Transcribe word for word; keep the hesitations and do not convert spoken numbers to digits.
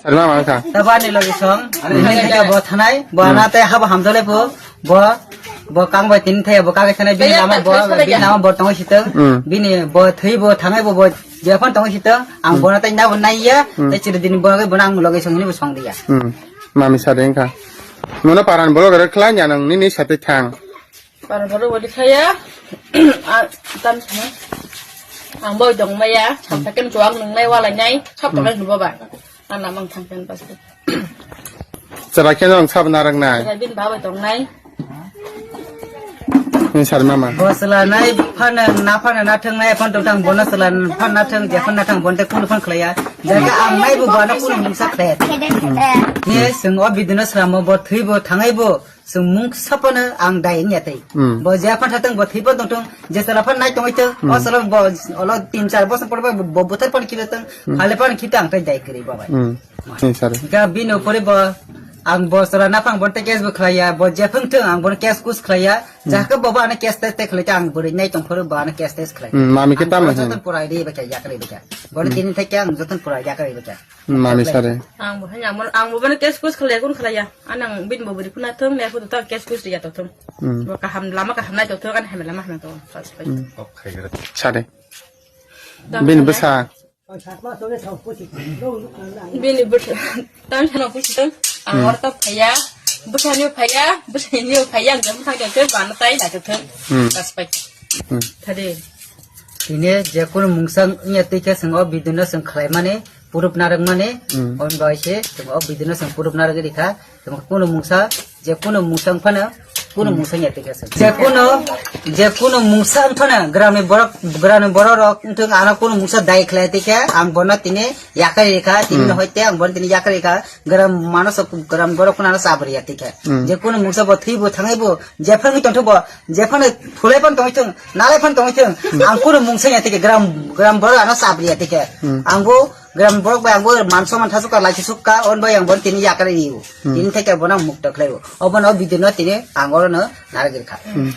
Sarima ma kha. Tabani logi song. Ini theke bo thanai, bo ana te habo hamdole bo, bo, bo kang bai tin thaya bo kage thanai bini lama bo, bini lama bo tongo siteng. Hmm. Bini bo thui bo thangai bo, bo jephon tongo siteng. Ang bo na tai na bo nai ya, hmm, tai chiri dini bo bo nang logi song ini bo song dia. Hmm. Mami sade kha. Nono paran bolo gare khlai nya nang nini sate thang. Para boro wali khaya. Ah, tam sini. Ang boy dong maya, sampai kan chuang nung nai walai nai, sab pakai nubo ba. Ana mang thang kan pas. Chara khe nang sab narang nai. Bin baba dong nai. Ni sar mama. Bosla nai phana na phana na thang nai phon tong thang bona sala phana thang je phana thang bonte kun phon khlaya. Jaga ang nai bo bana kun mungsa khlaya. Ye sing o bidino sramo bo thui bo thangai bo. Chwng mung saphano ang dai wngya tei. Hmm. Bo je aphan thatwng, bo thwi phan tongthwng, je sala phan nai tongwi thwng, hmm, o sala bo olo tin char bosor por bo, bo buthar phan khita thwng, hmm, hale phan khita ang tai dai kwrwi bo bai. Hmm. Ni sir. Ga bini upore bo ang bo sala naphang bon te case bo khlaiya, bo je phang thwng ang bon case kus khlaiya, hmm, jahka bo ba ana case te te khlai ta ang bwrwi nai tong phuru bo ana case te khlai. Hmm, mami ke tamo joton purai ri ba kya yakri ba kya. Bon, hmm, tini thai kya ang joton purai yakri ba kya. Mami sare. Ang bo hanya, ang bo bana case kus khlai kun khlaiya. Anang bin bo buri kuna thung ne kudu ta case kus ya to thung. Hmm. Bo kaham lama kaham nai to thung, an hame lama hame to. Hmm. Sare. Bin bwsa. Bini bwsa. Tam sana pusi thung. Ang, hmm, orta phaya. Bwsa ni phaya. Bwsa ni phaya. Ang jam thang jam bana tai da thung. Hmm. Pas pai. Hmm. Thade. Tini je kunu mungsa wngya twi khe chwng o video no chwng khlai mani, proof narwk mani, hmm, on bai se chwng o video no chwng proof narwk rikha, chwng kunu mungsa, je kunu mungsa wng phano, kunu, hmm, mungsa wngya twi khe chwng. Je kunu, je kunu mungsa wng phano, gram ni borok, gram ni borok rok wng thung ano kunu mungsa dai khlai twi khe, ang bono tini yakarwi rikha, tini, hmm, no hoite ang bono tini yakarwi rikha, gram mano sok, gram borok phano ano chabri ya twi khe. Hmm. Je kunu mungsa bo thwi bo thangai bo, je phano tong thung bo, je phano thulai phano tongwi thung, nalai phano tongwi thung, hmm, ang kunu mungsa ya twi khe gram, gram borok ano chabri ya twi khe. Hmm. Ang bo gram borok bai ang bo man soman thasuk ka lai thasuk ka, on bai ang bo tini yakar riu. Hmm. Tini theke bo nang mukta khlai bo. Obo no video no tini ang oro no narwk rikha. Hmm.